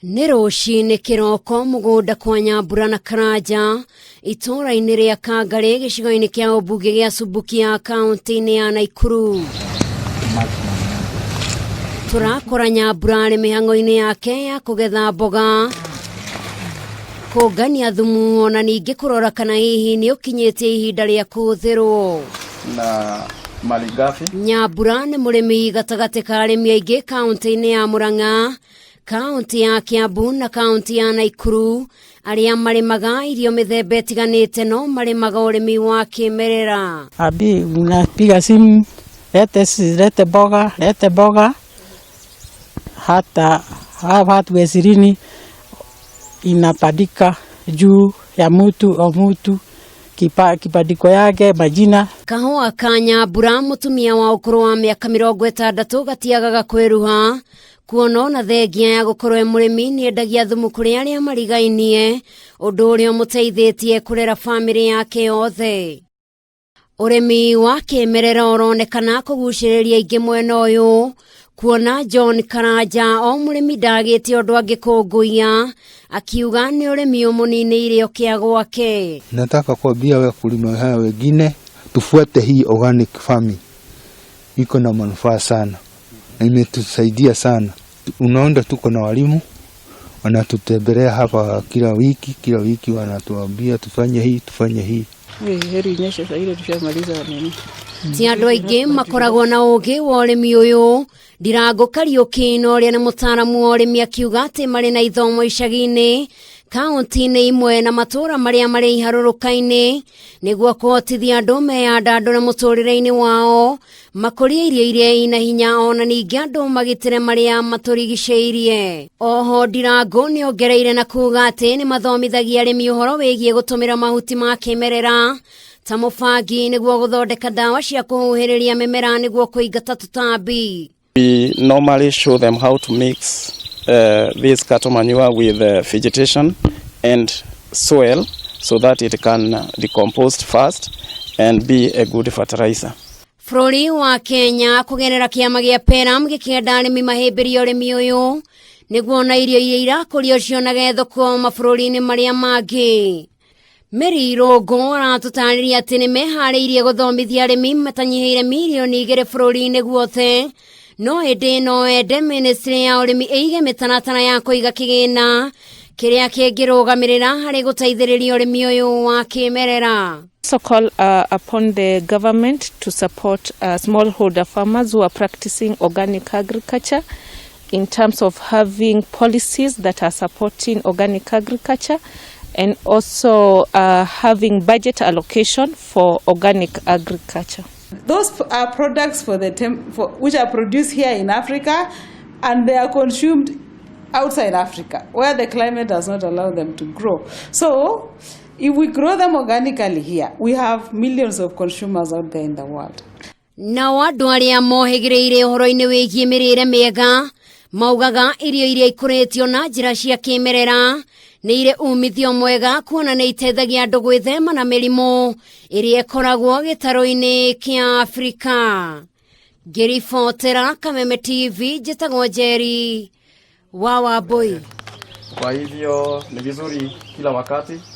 Nĩ rũcinĩ kĩroko mũgũnda kwa Nyambura na Karanja itũũra-inĩ rĩa Kangarĩ gĩcigo-inĩ kĩa ũmbunge gĩa Subukia kaunti-inĩ ya Naikuru. Tũrakora Nyambura arĩ mĩhang'o-inĩ yake ya kũgetha mboga, kũngania thumu ona ningĩ kũrora kana hihi nĩ ũkinyĩtie ihinda rĩa kũhũthĩrwo. Na malighafi. Nyambura nĩ mũrĩmi gatagatĩ ka arĩmi aingĩ kaunti-inĩ ya Murang'a, kaunti ya Kiambu na kaunti ya Naikuru arĩa marĩmaga irio mĩthemba ĩtiganĩte no marĩmaga ũrĩmi wa kĩmerera. Abi, unapiga simu, lete, lete mboga, lete mboga, hata hawa watu 20 inapandika juu ya mutu o mutu kibandiko yake majina. Kahũa ka Nyambura mũtumia wa ũkũrũ wa mĩaka 60 gatiagaga kwĩruha kuona ona thengia ya gũkorwo e mũrĩmi nĩendagia thumu kũrĩ arĩa marigainie ũndũ ũrĩa ũmũteithĩtie kũrera bamĩrĩ yake yothe. Ũrĩmi wa kĩmerera ũronekana kũgucĩrĩria aingĩ mwena ũyũ kuona John Karanja o mũrĩmi ndagĩte ũndũ angĩkũngũiya akiuga nĩ ũrĩmi ũmũninĩire ũkĩa gwake. Nataka kuambia wakulima haya wengine tufuate hii organic farming, iko na manufaa sana na imetusaidia sana. Unaona tuko na walimu wanatutembelea hapa kila wiki, kila wiki wanatuambia tufanye hii, tufanye hii. Heri inyeshe saa ile tushamaliza nini. Ti andũ aingĩ makoragwo na ũgĩ wa ũrĩmi ũyũ. Ndirango Kariũki na ũrĩa nĩ mũtaaramu wa ũrĩmi akiuga atĩ marĩ na ithomo icagi-inĩ kaunti-inĩ imwe na matũũra marĩa marĩ iharũrũka-inĩ nĩguo kũhotithia andũ meyandandũre mũtũrĩre-inĩ wao makũrie irio iria ina hinya ona ningĩ andũ magitĩre marĩa matũrigicĩirie. Oho Ndirango nĩ ongereire na kuga atĩ nĩ mathomithagia arĩmi ũhoro wĩgiĩ gũtũmĩra mahuti ma kĩmerera ta mũbangi nĩguo gũthondeka ndawa cia kũhuhĩrĩria mĩmera nĩguo kũingata tũtambi. We normally show them how to mix this cattle manure with vegetation and soil so that it can decompose fast and be a good fertilizer. Bũrũri wa Kenya kũgerera kĩama gĩa PELUM gĩkĩenda arĩmi mahĩmbĩrie ũrĩmi ũyũ nĩguo ona irio iria irakũrio cionage thoko mabũrũri-inĩ marĩa mangĩ. Mary Irũngũ aratũtarĩria atĩ nĩ meharĩirie gũthomithia arĩmi matanyihĩire 2 mirioni bũrũri-inĩ guothe no ĩndĩ no ende ministry ya ũrĩmi ĩige mĩtaratara ya kũiga kĩgĩna kĩrĩa kĩngĩrũgamĩrĩra harĩ gũteithĩrĩria ũrĩmi ũyũ wa kĩmerera. Also call upon the government to support smallholder farmers who are practicing organic agriculture in terms of having policies that are supporting organic agriculture and also having budget allocation for organic agriculture. Those are products for which are produced here in Africa and they are consumed outside Africa where the climate does not allow them to grow. So if we grow them organically here, we have millions of consumers out there in the world. Nao andũ arĩa mohĩgĩrĩire ũhoro-inĩ wĩgiĩ mĩrĩre mĩega maugaga irio iria ikũrĩtio na njĩra cia kĩmerera nĩ irĩ umithio mwega kuona nĩ iteithagia andũ gwĩthema na mĩrimũ ĩrĩa ĩkoragwo gĩtarũ-inĩ kĩa Afrika. Ngĩribotera Kameme TV njĩtagwo Njeri wa Wambui. Kwa hivyo ni vizuri kila wakati.